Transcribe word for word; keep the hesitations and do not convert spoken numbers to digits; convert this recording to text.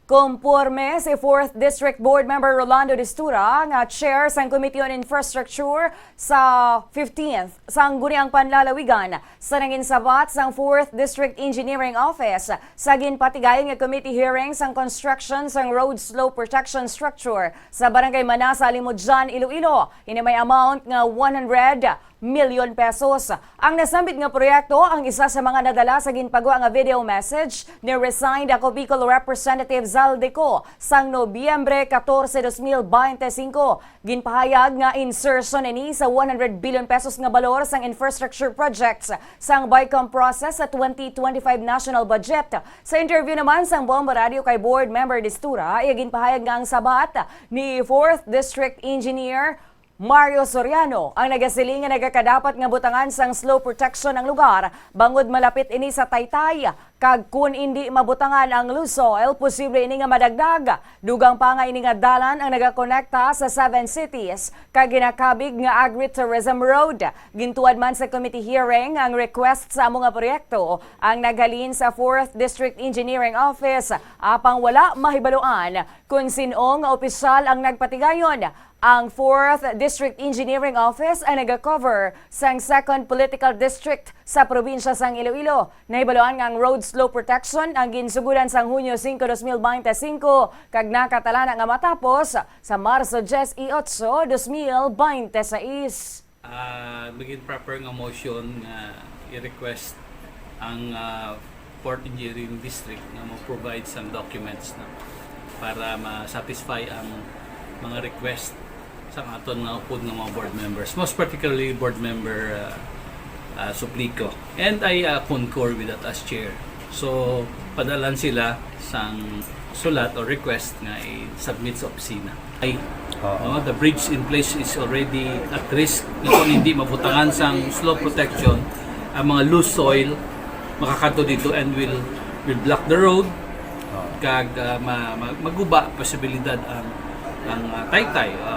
Komporme si fourth District Board Member Rolando Distura nga chair sang Committee on Infrastructure sa fifteenth Sangguniang Panlalawigan sa nangin sabat sang fourth District Engineering Office sa ginpatigayon nga committee hearing sang construction sang road slope protection structure sa Barangay Manasa, Alimodian, Iloilo. Ini may amount nga one hundred milyon pesos. Ang nasambit nga proyekto ang isa sa mga nadala sa ginpagwa nga video message ni resigned Ako Bicol Representative Zaldy Co sang Nobyembre catorce, dos mil bente singko. Ginpahayag nga insertion ini sa one hundred billion pesos nga balor sang infrastructure projects sang BICOM process sa twenty twenty-five national budget. Sa interview naman sang Bombo Radio kay Board Member Distura, iya ginpahayag nga ang sabat ni fourth District Engineer Mario Soriano ang nagasiling nga nagakadapat nga butangan sang slope protection ang lugar bangod malapit ini sa taytay, kag kun indi mabutangan ang loose soil, posible ini nga madagdag. Dugang pa nga ini nga dalan ang nagakonekta sa Seven Cities kag ginakabig nga agritourism road. Gintuad man sa committee hearing ang request sa amo nga proyekto ang naghalin sa fourth District Engineering Office, apang wala mahibaluan kon sin-o nga opisyal ang nagpatigayon. Ang fourth District Engineering Office ang naga-cover sang second political district sa probinsya sang Iloilo. Nahibaluan nga ang road slope protection ang ginsugudan sang Hunyo singko, dos mil bente singko, kag nakatalana nga matapos sa Marso dieciocho, dos mil bente seis. Ah, maging proper nga motion nga i-request ang ah, Fourth Engineering District nga mo-provide sang documents na para ma-satisfy ang mga request sa aton nga upod nga mga board members, most particularly board member ah, ah, Suplico. And I ah, concur with that as chair. So, padalan sila sang sulat or request nga i-submit sa opisina. Ay, Oo. no, the bridge in place is already at risk. Kung hindi mabutangan sang slope protection, ang mga loose soil makakadto dito and will will block the road, kag ah, ma- ma- maguba posibilidad ang ang ah, taytay. Ah,